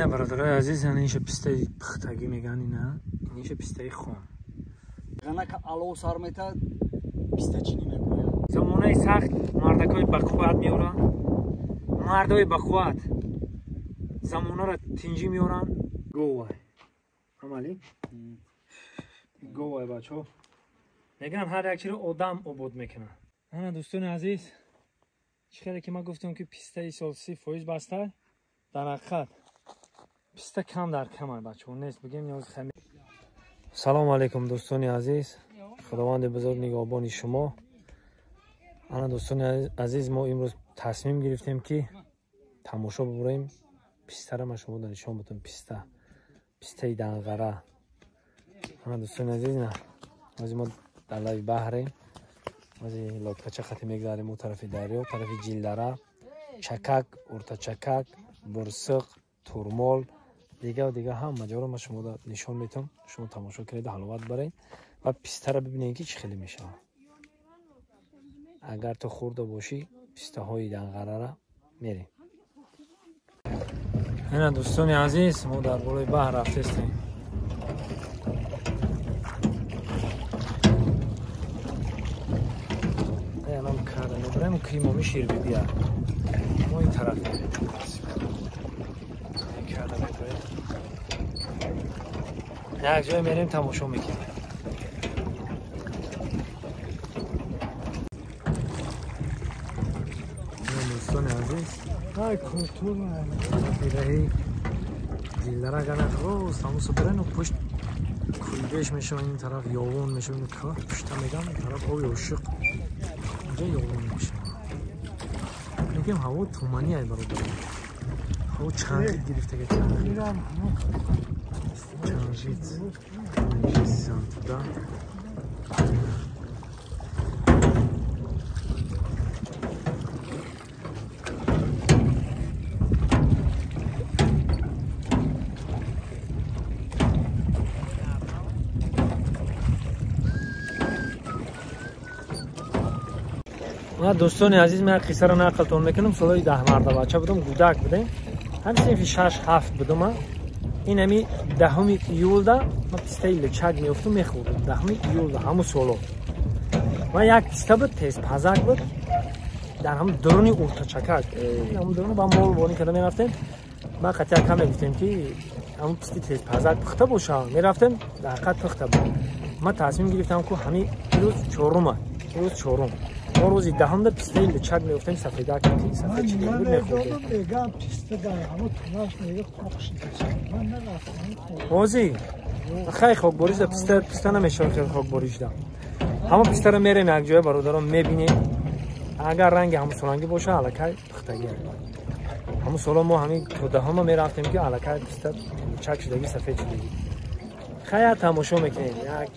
Ина бародарои азиз, ана иша пистаи пухтагӣ мегӯянд, ина иша пистаи хом. Ғанака алов сар метад, пистачинӣ мекунад. Замонаи сахт мардакҳои бақувват меоранд, мардои бақувват замонаро тинҷӣ меоранд. Говай амалӣ говай бачаҳо мегӯянд, ҳар як чиро одам обод мекунад. Ана дӯстони азиз, чӣ хеле ки ман гуфтам, ки пистаи сол 30% баста, дар ҳақиқат писта кам дар камай бачаҳо нест, бигем ниёзи хами. Салому алайкум дӯстони азиз, худованди бузург нигаҳбони шумо. Ана дӯстони азиз, мо имрӯз тасмим гирифтем, ки тамошо бибурем пистара. Ман шумо нишон будам писта, пистаи Данғара. Ана дӯстони азиз, на ҳозир мо дар лаби баҳрем, ҳозир лодкача хати мегзарем ӯ тарафи дарё, тарафи Ҷилдара, Чакак, Уртачакак, Бурсиқ, Турмол, дига дига ҳама ҷоро ман шумо нишон метам. Шумо тамошо кунед, ҳаловат баред ва пистаро бибинед, ки чӣ хеле мешавад. Агар ту хӯрда бошӣ пистаҳои Данғарара, мерем. Ина дӯстони азиз, мо дар болои баҳр рафтестем. Анам карда мебарем кримоми ширбибия, мо ин тараф мерем, карда мебарем, як ҷое мерем, тамошо мекунем. Дӯстони азиз, ай культура раҳи Дилдара гана рост ҳамусо барену пушт кулбеш мешава, ин тараф ёвон мешава, ин пушта мегам, ин тараф оби ошиқ, инҷа ёвон мешава. Мегем, ҳаво туманӣ ай бародар, ҳаво чанғит гирифтага, чанғит чанғит самтуда. Дӯстони азиз, ман як қиссаро нақлтон мекунам. Солҳои даҳмарда бача будам, гудак будем, ҳам синфи 6-7 будам. Ин ҳами 10 июлда ман пистаи личак меёфтум, мехӯрдам. 10 июлда ҳамун соло ва як писта буд, тезпазак буд, дар ҳамун дуруни Уртачакак, ҳамун дуруни ба мол ворин карда мерафтем. Ман қатъи якам мегуфтем, ки ҳамун писти тезпазак пухта боша, мерафтем, дар ҳақиқат пухта буд. Ман тасмим гирифтам, ку ҳамин рӯз чорума, рӯз чорум, мо рӯзи даҳумда пистаи личак меёфтем, сафедак, сафед чизе буд, мехӯрдем. Ҳозир хай хокборишда писта, писта намешавад, хеле хокборишда. Ҳама пистаро мерем якҷоя, бародарон, мебинем. Агар ранги ҳамусолангӣ боша, аллакай пухтагӣ. Ҳамун соло мо ҳамин то даҳума мерафтем, ки аллакай писта чак шудагӣ, сафед шудагӣ. Хай, як тамошо мекунем, як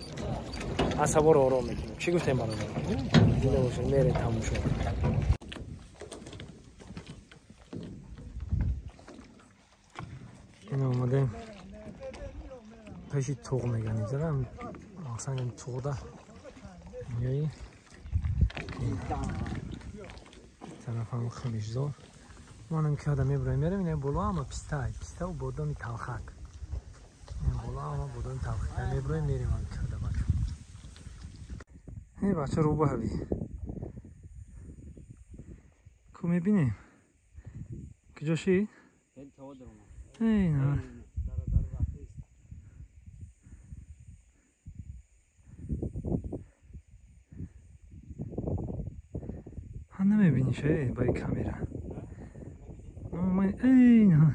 асаборо ором мекунем. Чӣ гуфтем, бародарон? Зинда бошед, мерем тамошо. Ина омадем пеши туғ меган, инҷара мақсад туғда меои, тарафам химишзор. Манам ки одам мебурем, мерем. Ина боло ҳама писта, пиставу бодоми талхак. Ина боло ҳама бодоми талхак. Мебурем, мерем ам кида, бача. Эй бача, рӯбаҳави ку мебинем, куҷо шид? Эй на намебиниш, эй, баи камера. Эй на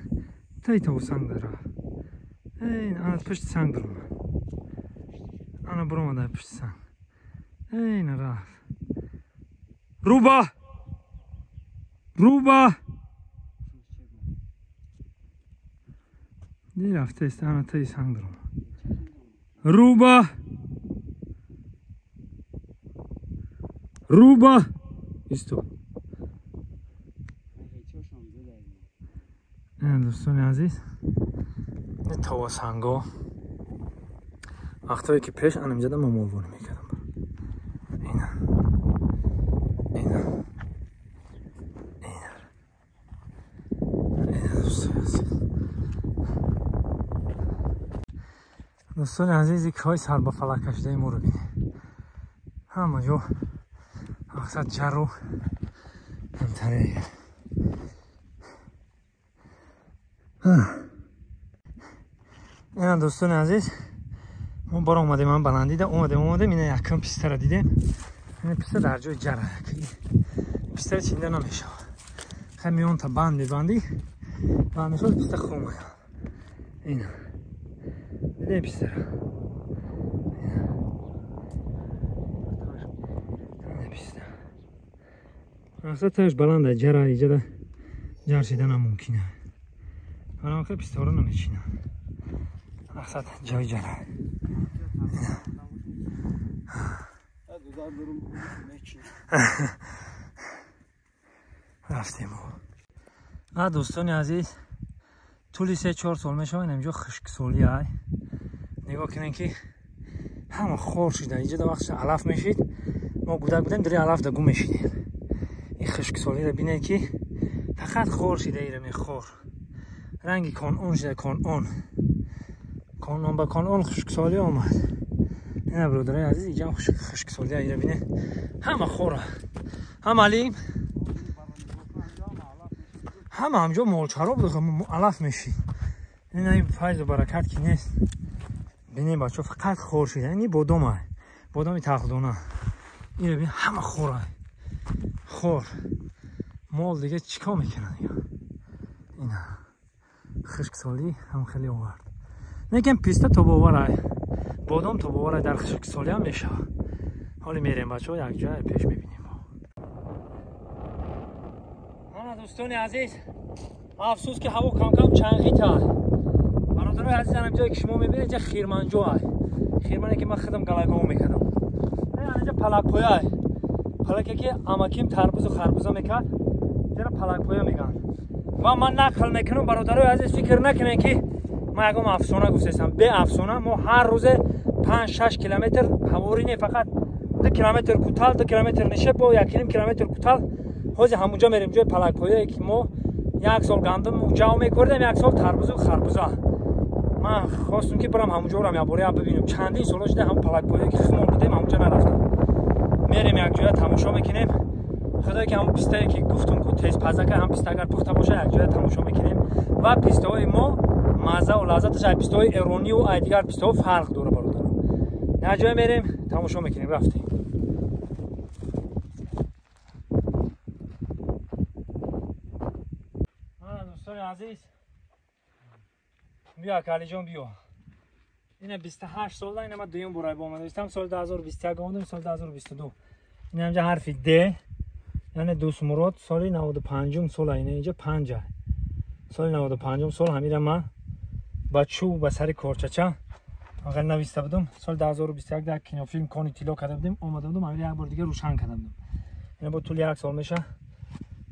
тай таву санг дара. Эй, ана пушти санг дурума, ана буромада пушти санг. Эй, на рафт. Руба, руба рафтаист, ана таи санг дурума. Руба, руба исто. Дӯстони азиз, тава санго. Вақтое ки пеш анамҷада мо молвонӣ мекардам. Ина, ина, ина, ина, дӯстони азиз. Дӯстони азизи кӯҳи сар ба фалак кашидаи моро бинед. Ҳама ҷо мақсад ҷару ҳамтаре. Ина дӯстони азиз, мо бор омадем, ам баландида омадем, ина якум пистара дидем. Ина писта дар ҷои ҷара. Пистара чинда намешавад. Хай миён та банд мебандӣ, банд мешавад, писта хом мешавад. Ина. Дидем пистара. Ина писта. Мақсад тааш баланда, ҷара иҷада ҷар шида намумкин. Барам хай пистаро намечинам. Мақсад ҷои ҷара. Рафтем. Дӯстони азиз, тӯли 3-4 сол мешавад инҷо хушксолӣ ай. Нигоҳ кунед ки ҳама хор шида. Инҷо да вақт алаф мешид, мо гудак будем, дари алаф да гум мешидем. Ин хушксолиро бинед ки фақат хор шида, ира мехор. Ранги конон шида, конон. Конон ба конон хушксолӣ омад. Ина бародарои азиз, инҷо хушксолӣ ира бинед. Ҳама хора. Ҳама алим. Ҳама ҳамҷо молчаро буд, алаф мешид. Ина ин файзу баракат ки нест. Бинед бачаҳо, фақат хор шида. Ин бодом ай. Бодоми талхдона. Ира бин, ҳама хор ай. Хор. Мол дига чикор мекунад? Ина хушксолӣ ҳам хеле овард. Лекин писта тобовар ай. Бодом тобовар ай, дар хушксолӣ ҳам мешавад. Ҳоле мерем бачаҳо, як ҷой пеш мебинем. Ана дӯстони азиз, афсӯс ки ҳаво кам-кам чанғита. Бародарои азиз, ана ҷое ки шумо мебинед, инҷа хирманҷо ай. Хирмане ки ман худам галагоҳ мекардам. Ана инҷа палакпоя ай. Палаке ки амаким тарбузу харбуза мекард, инҷаро палакпоя мегӯянд. Ва ман нақл мекунам, бародарои азиз, фикр накунед ки ман ягон афсона гуфтаистам. Бе афсона мо ҳар рӯзе 5-6 километр ҳаворӣ не, фақат 2 километр кутал, 2 километр нишеб, бо 1.5 километр кутал. Ҳозир ҳамунҷо мерем, ҷои палакпояе ки мо як сол гандум ҷав мекордем, як сол тарбузу харбуза. Ман хостум ки барам ҳамунҷоро як бора бибинем. Чандин соло шуда ҳам палакпояе ки худмон будем, ҳамунҷо нарафтам. Мерем як ҷоя тамошо мекунем. Худое ки ҳамон пистае ки гуфтум ку тезпазака, ҳам писта агар пухта боша, як ҷоя тамошо мекунем. Ва пистаҳои мо маззаву лаззаташ аз пистаҳои эронию аз дигар пистаҳо фарқ дора, бародаро. Як ҷоя мерем, тамошо мекунем, рафтем. Дӯстони азиз, биё Акалиҷон, биё. Ина 28 сола, ина ман дуюм бора омадаистам. Соли 2021 омадам, соли 2022. Ина инҷа ҳарфи Д, яъне Дӯстмурод, соли 95 сола, ина инҷа 5. Соли 95 сол ҳамира ман ба чӯб ба сари корчача ағал нависта будам. Соли 2021 дар кинофилм Кони тилло карда будем, омада будам, ҳамира як бор дигар рӯшан карда будам. Ина бо тӯли як сол меша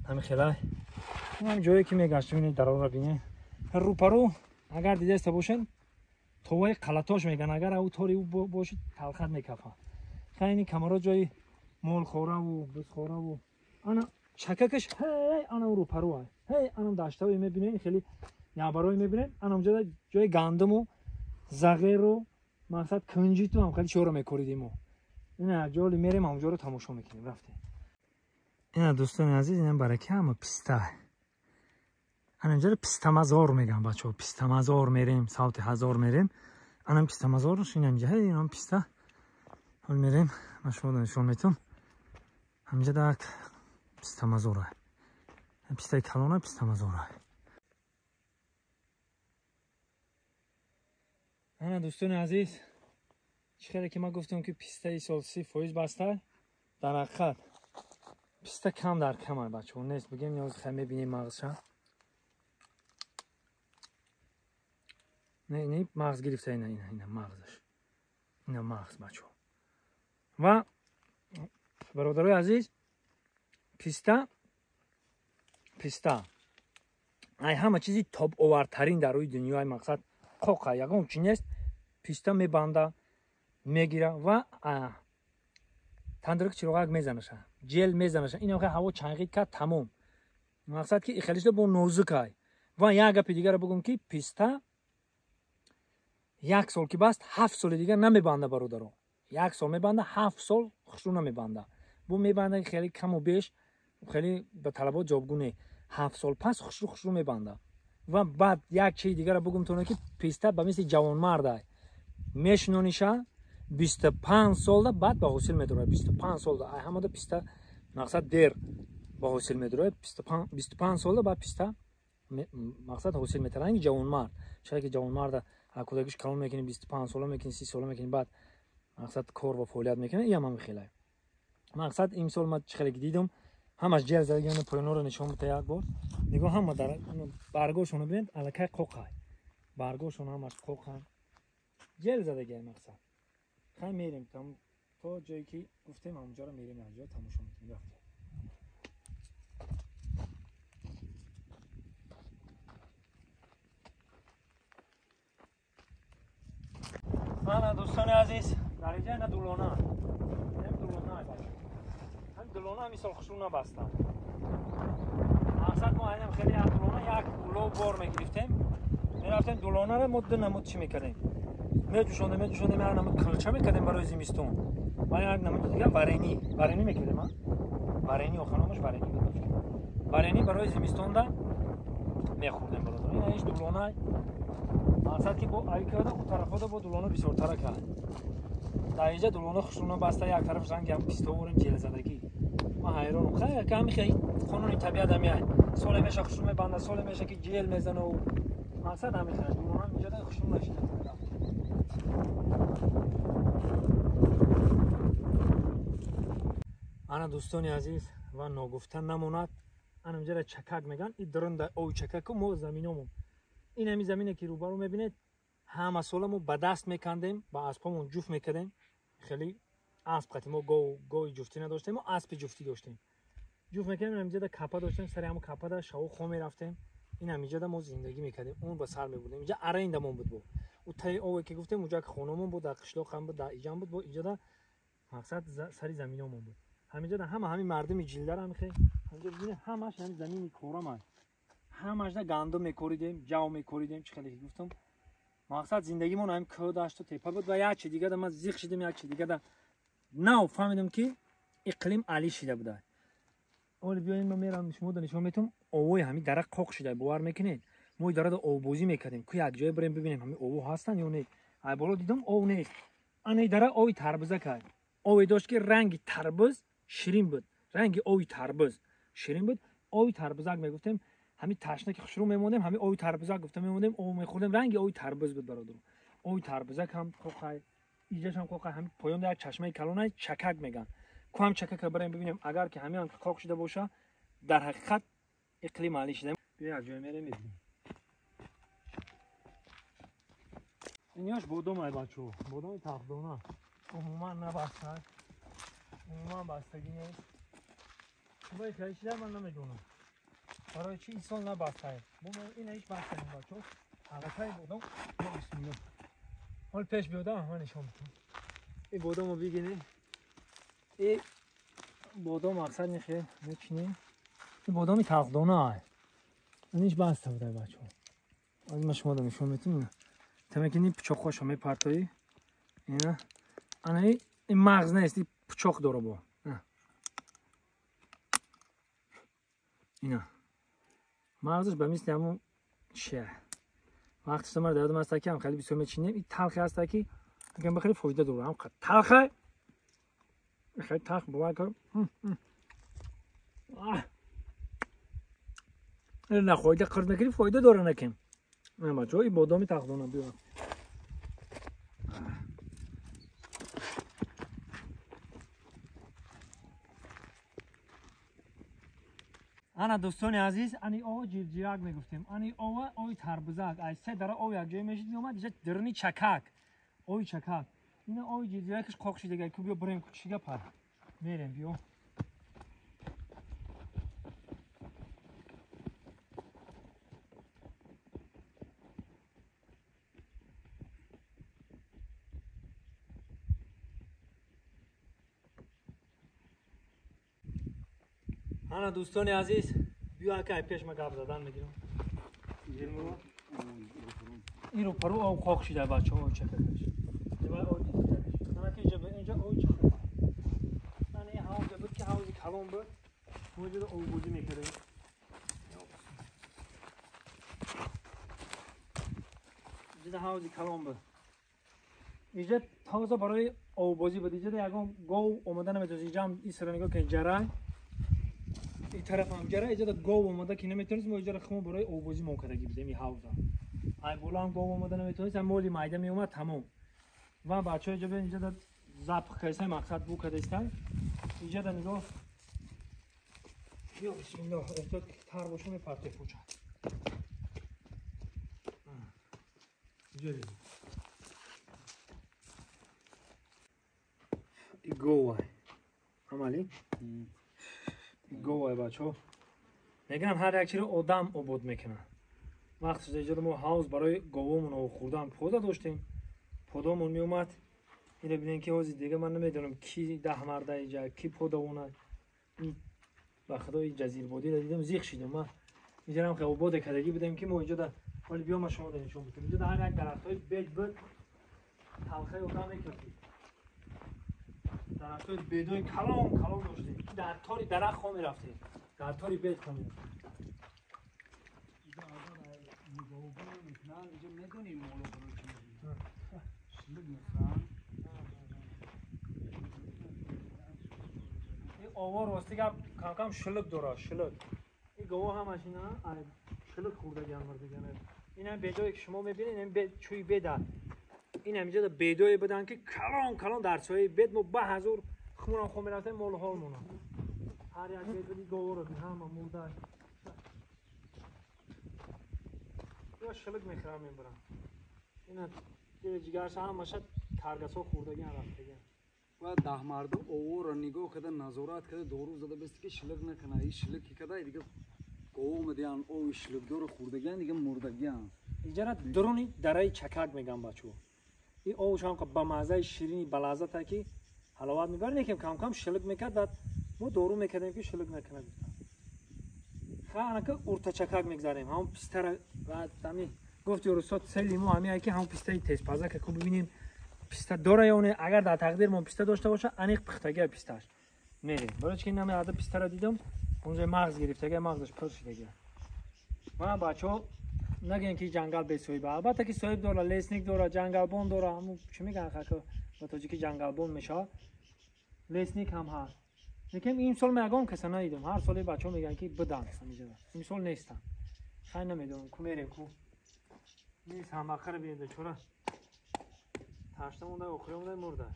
ҳамин хелай. Ин ҷое ки мегаштем, ин дароро бинед. Рӯпарӯ агар дидаста бошед, товаи қалатош меган, агар ав тори ӯ бошед, талхат мекафад. Хай ин камаро ҷои молхораву бузхораву ана чакакаш, ҳей ана рӯпарӯ ай. Ҳей ана даштаҳое мебинед, хеле ябарое мебинед, ана онҷо ҷои гандуму зағеру мақсад кунҷиту ҳам хеле чиҳоро мекоридем мо. Ина як ҷоли мерем, ҳамонҷоро тамошо мекунем, рафтем. Ина дӯстони азиз, ина бараки ҳама писта. Ана инҷоро пистамазор мегӯям, бачаҳо. Пистамазор мерем, савти ҳазор мерем. Ана пистамазорш ина инҷа, ҳей ина писта. Ҳол мерем, ман шумо нишон метам. Ҳаминҷа як пистамазор ай. Пистаи калона пистамазор ай. Ана дӯстони азиз, чӣ хеле ки ман гуфтам ки пистаи сол 30% баста, дар ҳақиқат писта кам дар кам ай, бачаҳо, нест бигем, ниёз хай мебинем мағзша. Не, не, мағз гирифта, ина, ина, ина мағзаш. Ина мағз, бачаҳо. Ва бародарои азиз, писта ай ҳама чизи тобовартарин дар рӯи дунё, ай мақсад қоқа, ягон чи нест. Писта мебанда, мегира ва тандирак чироғак мезанаша, ҷел мезанаша. Ин ҳаво чанғид кард, тамом. Мақсад ки хелишда бо нозук ай. Ва як гапи дигарро бигӯм ки писта Як сол ки баст, 7 соли дигар намебанда бародаро. Як сол мебанда, 7 сол хушрӯ намебанда. Бу мебанда хеле каму беш, хеле ба талабот ҷавобгӯ не. 7 сол пас хушрӯ хушрӯ мебанда. Ва баъд як чизи дигарро бугум тона ки писта ба мисли ҷавонмарда мешинониша 25 солда баъд ба ҳосил медорад. 25 солда ай ҳамада писта мақсад дер ба ҳосил медорад. 25 солда баъд писта мақсад ҳосил метарад. Ранги ҷавонмард. Шояд ки ҷавонмарда кӯдакиш калон мекунӣ, 25 сола мекунӣ, 30 сола мекунӣ, баъд мақсад кор ва фаъолият мекунӣ, ин ҳам хеле. Мақсад имсол ман чӣ хеле ки дидам, ҳамаш ҷел задагиёна поёнҳоро нишон буда як бор. Нигоҳ ҳама дар баргошонро бинед, аллакай қоқай. Баргошон ҳамаш қоқан. Ҷел задагиай мақсад. Хай мерем то ҷое ки гуфтем, ҳамонҷоро мерем, якҷоя тамошо мекунем. Рафтем. Ана дӯстони азиз, дар инҷа ина дулона. Ин дулона бача. Ҳам дулона мисол хушрӯ набастам. Мақсад мо айнам хеле як дулона як улов бор мегирифтем. Мерафтем дулонаро мо ду намуд чӣ мекардем? Меҷӯшондем, меҷӯшондем, як намуд кулча мекардем барои зимистон. Ва як намуди дигар варени. Варени мекардем, а? Варени охир номаш варени буд. Варени барои зимистонда мехӯрдем бародар. Ина иш дулона мақсад ки бо ай карда у тарафода бо дулона бисёртара кард. Дар инҷа дулона хушруна баста, як тараф ранги ҳам писта ворем ҷелзадагӣ. Ман ҳайронам. Хай ками хай қонуни табиат ҳамияй. Соле меша хушрӯ мебанда, соле меша ки ҷел мезана у мақсад ҳамин хай. Дулона инҷа хушрӯ нашида. Ана дӯстони азиз, ва ногуфта намонад, ана инҷа чакак меган, и дурунда ов чакаку мо заминомон. Ин ҳамин замине ки рӯбарӯ мебинед, ҳама сола мо ба даст мекандем, ба аспҳомон ҷуфт мекардем. Хеле асп қати мо гови ҷуфтӣ надоштем, мо аспи ҷуфтӣ доштем. Ҷуфт мекардем, ҳаминҷода капа доштем, сари ҳамон капада шаву хом мерафтем. Ин ҳаминҷода мо зиндагӣ мекардем, он ба сар мебурдем. Инҷа арендамон буд бо. У таи ове ки гуфтем, уҷа ки хонамон буд, дар қишлоқ ҳам буд, дар иҷам буд, бо инҷода мақсад сари заминомон буд. Ҳаминҷода ҳама ҳамин мардуми ҷилдара ҳам хе, ҳаминҷо бибинед, ҳамаш ҳамин замини корам аст. Ҳамашда гандум мекоридем, ҷав мекоридем, чӣ хеле ки гуфтам. Мақсад зиндагимон ҳамин кӯҳ дашту тепа буд ва як чи дигада ман зиқ шидем, як чи дигада нав фаҳмидам ки иқлим алӣ шида буда. Оли биёед ман мерам шумода нишон метавам, овои ҳамин дара қоқ шида, бовар мекунед? Мо дарада овбозӣ мекардем, ку як ҷое бирем бибинем ҳамин ово ҳастанд ё не. Ай боло дидам ов нест. Ана ин дара ови тарбуза кард. Ове дошт ки ранги тарбуз ширин буд. Ранги ови тарбуз ширин буд. Ови тарбузак мегуфтем. Ҳамин ташна ки хушрӯ мемондем, ҳамин ови тарбузак гуфта мемондем, ов мехӯрдем, ранги ови тарбуз буд бародаро. Ови тарбузак ҳам қоқай, иҷаш ҳам қоқай, ҳамин поёнда як чашмаи калонай чакак меган. Ку ҳам чакака барем бибинем, агар ки ҳамин ҳам қоқ шида боша, дар ҳақиқат иқлим алӣ шида. Биё як ҷое мерем мебинем. Инёш бодом ай бачаҳо, бодоми тағдона. Умуман набаста, умуман бастагӣ нест. Чубаи хеле шида ман намедонам. Барои чӣ инсон набастае? Ина ҳеҷ бастагӣ бачаҳо. Аллакай бодом, бисмиллоҳ. Ҳол пеш биёда, ман нишон медиҳам. Ин бодомро бигиред. Ин бодом мақсад нехе мечинем. Ин бодоми талхдона ай. Ин ҳеҷ баста буда бачаҳо. Аз ман шуморо нишон медиҳам. Та мекунӣ пучоқҳошо мепартоӣ. Ина ана ин мағз нест, ин пучоқ дора бо. Ина мағзаш ба мисли ҳамон чия. Вақти мара дар ёдам аст ки ҳам хеле бисёр мечинем. Ин талхе аст ки агар ба хеле фоида дорад. Ҳам талхе. Хеле талх бовар кун. На фоида қирд мекунӣ, фоида дора накем. На бачаҳо, ин бодоми талхдона биё. Ана дӯстони азиз, ани ова ҷирҷирак мегуфтем. Ани ова ови тарбузак. Ай се дара ов як ҷое мешид меомад, иҷа дирни чакак. Ови чакак. Ина ови ҷирҷиракаш қоқ шида, ку биё бирем, ку чӣ гап ҳаст. Мерем биё. Ана дӯстони азиз, биё акай пеш ма гап задан мегирам. ин рӯ пару об қоқ шида бачаҳо об чакакаш. Об чакакаш. Ана ки инҷа об чакак. Ана ин ҳавз буд ки ҳавзи калон буд. Мо инҷо оббозӣ мекардем. Инҷа ҳавзи калон буд. Инҷа тоза барои оббозӣ буд. Инҷа ягон гов омада наметавонист. Инҷа ҳам ин сара нигоҳ кунед ҷарай. Ин тараф ҳам ҷарай. Инҷа гов омада ки наметавонист. Мо инҷаро худмон барои оббозӣ мо кардагӣ будем ин ҳавза. Ай боло ҳам гов омада наметавонист. Ҳам моли майда меомад тамом. Ва бачаҳо инҷа бибин инҷа запх кардастан, мақсад бу кардастан. Инҷа нигоҳ. Ё бисмиллоҳ, эҳтиёт ки тар боша мепарте пӯча. Инҷа бибин. Говай. Амали? Говай бачаҳо. Мегӯянд ҳар як чиро одам обод мекунад. Вақт шуда инҷо мо ҳавз барои говомон об хӯрдан пода доштем. Подомон меомад. Инро бинем ки ҳозир дига ман намедонам ки даҳ марда инҷа, ки подавонад. Ин ба худои ҷазирбодиро дидам, зиқ шидам. Ман инҷарам хеле ободе кардагӣ будем ки мо инҷо вале биё ман шумо нишон бидам. Инҷо ҳар як дарахтҳои бед буд, талхаи одам мекафид. Дарахтҳои бедои калон калон доштем. Дар тори дарахт хо мерафтем. Дар тори бед хо мерафтем. Ин овор рости гап кам кам шилик дорад, шилик. Ин гово ҳамаш ина шилик хӯрдагиан мурдагиан. Ин ҳам бедое ки шумо мебинед, ин чӯи беда. Ин ҳаминҷо бедое буданд ки калон калон дар сояи бед мо ба ҳазор хумонам хо мерафтем молу ҳолмона. Ҳар як бед буд, говоро бин ҳама мурда. Ё шилик мехӯрам мебарам. Ина дили ҷигарша ҳамаша каргасҳо хӯрдагиан рафтагиан. Ва даҳ марда овора нигоҳ карда, назорат карда, дору зада бести ки шилик накунад. Ин шилик ки када дига гово омадиян, ови шиликдорро хӯрдагиан, дига мурдагиан. Инҷара дуруни дараи чакак мегӯям бачаҳо. Ин овш ҳам ба маззаи ширини балаззате ки ҳаловат мебарад, лекин кам кам шилик мекард, баъд мо дору мекардем ки шилик накунад. Ха анака уртачакак мегзарем, ҳамон пистара баъд ҳами гуфти устод сели мо ҳамин ки ҳамон пистаи тезпаза ки бибинем писта дора ё не. Агар дар тақдир мо писта дошта боша, аниқ пухтагия писташ мерем. Барои чи ки нами ада пистара дидам, онҷо мағз гирифтагия, мағзаш пур шудагия. Ман бачаҳо нагӯем ки ҷангал бесоҳиба. Албатта ки соҳиб дора, лесник дора, ҷангалбон дора. Ҳамун чӣ мегӯянд хака ба тоҷикӣ ҷангалбон мешавад. Лесник ҳам ҳаст. Лекин имсол ман ягон каса надидам. Ҳар соли бачаҳо мегӯянд ки биданд ҳаминҷо. Имсол нестанд. Хай намедонам ку мерем ку. Нест ҳамақара бинед чора. Ташта монда, охири монда мурда.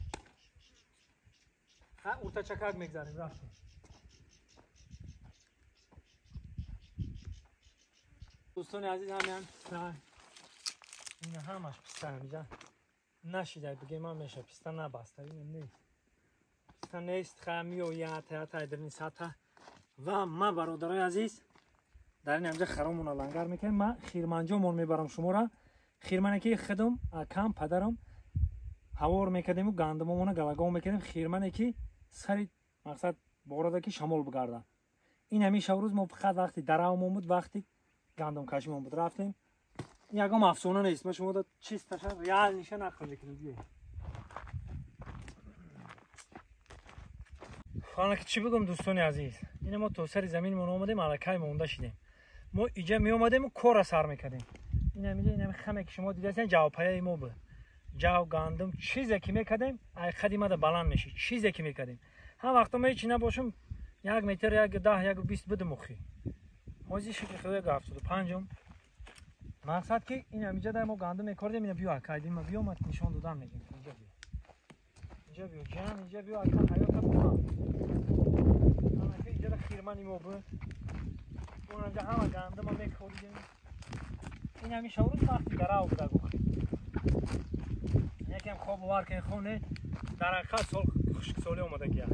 Ха уртачакак мегзарем, рафтем. Дӯстони азиз, ҳамин писта. Ин ҳамаш писта ҳаминҷа. Нашида бигем ҳам меша писта набаста. Ин нест. Писта нест, ха меояд та дар ин сатҳ. Ва ман бародарои азиз дар ин ҳаминҷа харомонро лангар мекунем. Ман хирманҷомон мебарам шуморо. Хирмане ки худам, акам, падарам ҳавор мекардему гандумомона галагом мекардем. Хирмане ки сари мақсад борода ки шамол бигарда. Ин ҳамин шабрӯз мо фақат вақти даравмон буд, вақти гандумкашимон буд, рафтем. Ин ягон афсона нест. Ман шумо чисташа реалниша нақл мекунем. Биёед. Ҳоло ки чӣ бигӯм дӯстони азиз, ина мо то сари заминмон омадем, аллакай монда шидем. Мо иҷа меомадему корра сар мекардем. Ин ҳаминҷа ин ҳами хаме ки шумо дидастен ҷавпаяи мо буд. Ҷав, гандум, чизе ки мекардем, ай қади мада баланд мешид. Чизе ки мекардем. Ҳам вақто ма ҳечи набошам, 1 метр, 1.10, 1.20 будем охи. Ҳозир шикли худо 1.75. Мақсад ки ин ҳаминҷа дар мо гандум мекордем, ина биё акайдим, ма биё ма нишон додан мегем. Инҷа биё. Инҷа биё, ҷан, инҷа биё, ака ҳаёта бухам. Анака инҷа да хирмани мо буд. Онҷа ҳама гандума мекордем. Ин ҳамин шаврӯз вақти дарав буда гуфт. Якем хоб бовар кунед, хоб не, дар ҳақиқат сол хушксолӣ омадагия.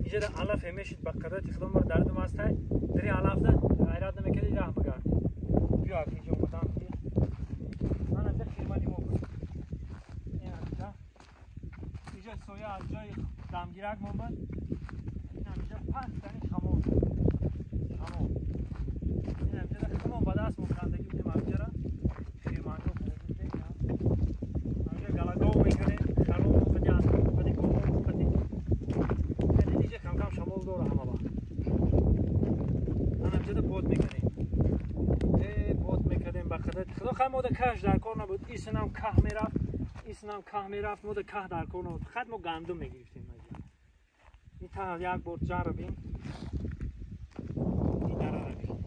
Инҷа да алафе мешид ба қудрати худо мара дардум ҳастай, дари алафда ғайрат намекарди раҳ бигарди. Биё ак инҷа омадам ки ман инҷа хирмани мо буд. Ин ҳаминҷа инҷа соя аз ҷои дамгирак мо буд. Ин ҳаминҷа пастани хамон. Хамон. Ин ҳаминҷа хамон ба даст мо кандагӣ будем ҳаминҷара. Хирманҷо Худо хай мода каш дар кор набуд. Исинам каҳ мерафт, исинам каҳ мерафт, мода каҳ дар кор набуд. Фақат мо гандум мегирифтем. Ин та як бор ҷарбим. Ин дарара бин.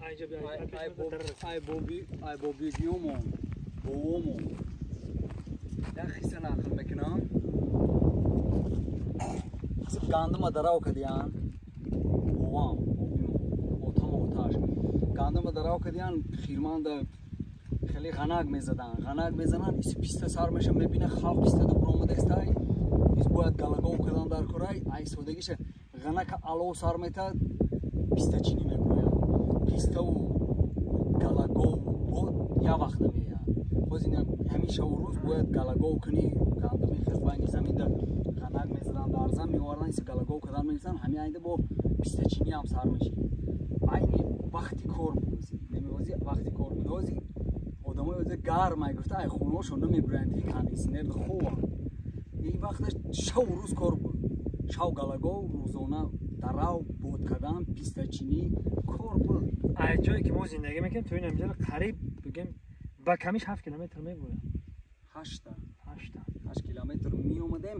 Айҷа биай. Ай боби, ай бобигиёмон, бовомон. Як хиса нақл мекунам. Гандума дарав кардиян, бовам, бобимон, отам оташ. Гандума дарав кардиян, хирманда хеле ғанак мезадан. Ғанак мезананд, ис писта сар меша, мебина халқ писта ду буромадестай. Ис бояд галагов кардан дар корай, ай содагиша ғанака алов сар метад, писта чинӣ мебурояд. Пиставу галагову бод як вақт намеяд. Боз ин ҳамин шаву рӯз бояд галагов кунӣ, гандуми хел байни заминда ғанак мезадан, дарзан меовардан, ис галагов кардан мегирифтан, ҳамин айда бо пистачинӣ ҳам сар мешид. Айни вақти кор буд, намевози вақти кор буд. Ҳози одамои ҳозир гарм ай гуфта, ай хонаҳошон намебуранд, ки кондитсионер хобанд. Ин вақташ шаву рӯз кор буд. Шав галагов, рӯзона дарав, бод кардан, пистачинӣ кор буд. Ай ҷое ки мо зиндагӣ мекунем, то ин ҳамҷоро қариб бигем ба камиш 7 километр мебурем. 8 8 8 километр меомадем,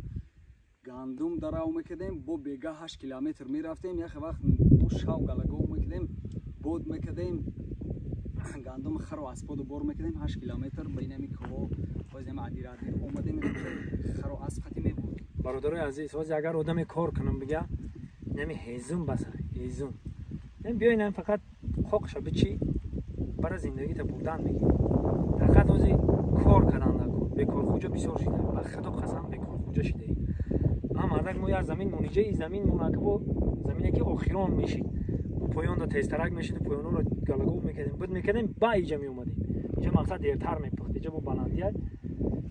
гандум дарав мекардем, бо бега 8 километр мерафтем, як вақт бо шав галагов мекардем, бод мекардем, гандум хару асподу бор мекардем, 8 километр ба инами кӯҳо, боз ҳам адир-адир омадем, хару асп хати мебуд. Бародарои азиз, ҳозир агар одаме кор кунам бига, инами ҳезум баса, ҳезум. Биёинам фақат қоқша бичи, бара зиндагита бурдан мегӣ. Фақат ҳозир кор кардан накун, бекорхӯҷа бисёр шида, ба худо қасам бекорхӯҷа шидаи. Ама мардак мо як замин мониҷа, и замин монака бо замине ки охирон мешид. Мо поёнда тезтарак мешид, поёнонро галагов мекардем, буд мекардем, ба иҷа меомадем. Иҷа мақсад дертар мепахт, иҷа бо баландия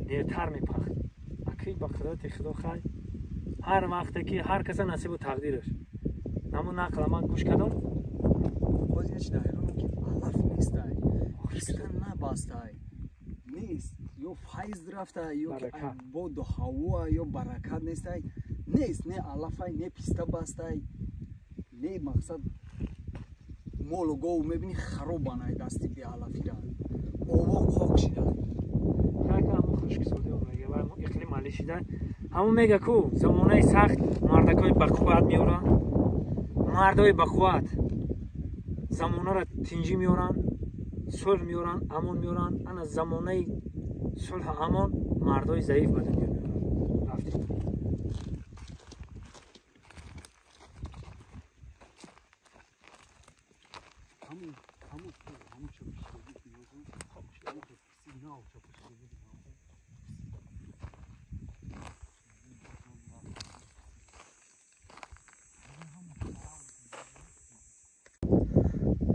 дертар мепахт. Акӣ ба қудрати худо хай ҳар вақте ки ҳар каса насибу тақдираш. Намун нақла ман гӯш кардам. Боз як чиз ҳайронам ки алаф нестай, писта набастай, нест, ё файз рафта, ё боду ҳаво, ё баракат нестай, нест, не алафай, не писта бастай, не мақсад молу гов мебини харобанай дасти беалафира, ово қоқ шида. Ҳамун хушксолӣ омага ва иқлим али шида. Ҳамун мега ку замонаи сахт мардакҳои бақувват меоранд, мардои бақувват замонаро тинҷӣ меоранд, сулҳ меоранд, амон меоранд. Ана замонаи сулҳу амон мардои заиф ба дунё меоранд. Рафтем.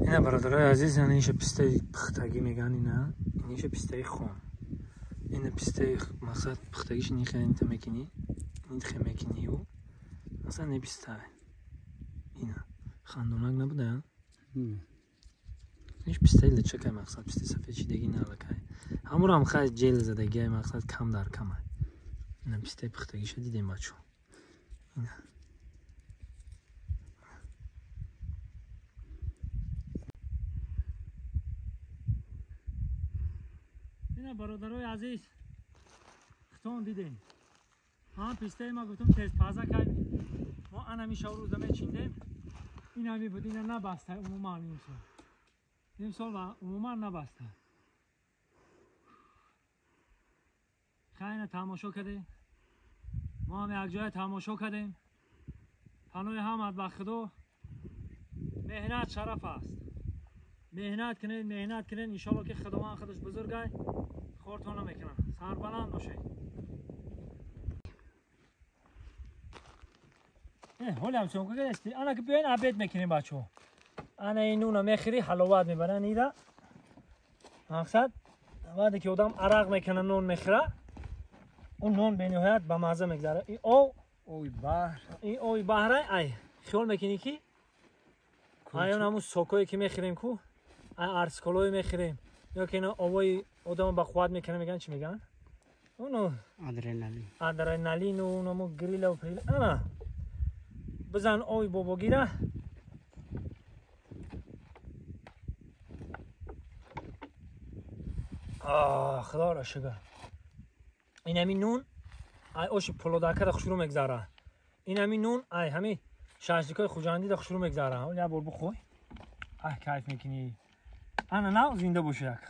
Ина бародарои азиз, яъне иша пистаи пухтагӣ мегӯянд, ина иша пистаи хом. Ина пистаи мақсад пухтагиш нихе инта мекунӣ, нихе мекунию мақсад не писта. Ина хандонак набуда? Иш пистаи личакай мақсад пистаи сафед шидагӣ на аллакай. Ҳамурам хай ҷел задагиай мақсад кам дар камай. Ина пистаи пухтагиша дидем бачо. Ина бародарои азиз, хитон дидем. Ҳам пистаи ма гуфтам тезпаза кай. Мо анами шав рӯза мечиндем. Ин ҳами буд, ина набаста умуман имсол. Имсол умуман набаста. Хайна тамошо кардем. Мо ҳам якҷоя тамошо кардем. Паноҳи ҳамат ба Худо. Меҳнат шараф аст. Меҳнат кунед, меҳнат кунед, иншоалло ки Худованд худаш бузургай, хортон намекунад. Сарбаланд бошед. Ҳолам съёмка кардасти. Ана ки биёин обед мекунем бачаҳо. Ана ин нуна мехӯрӣ, ҳаловат мебаранд ира. Мақсад вақте ки одам арақ мекунад, нон мехӯрад, он нон бениҳоят ба мазза мегзарад. Ин об, оби баҳр, ин оби баҳра, ай хиёл мекунӣ ки ай он ҳамун сокое ки мехӯрем ку, ай арсколое мехӯрем, ё ки ина овои одамро ба қувват мекунад, мегӯянд чӣ мегӯянд? Оно адреналин. Адреналину, онамо грилаву прила. Ана бизан оби бобогира. Худоро шукр. Ин ҳами нун ай оши пулодакара хушрӯ мегзара. Ин ҳами нун ай ҳами шашликои хуҷандида хушрӯ мегзара. Як бор бухӯй, ай кайф мекунӣ. Ана нав зинда боша як.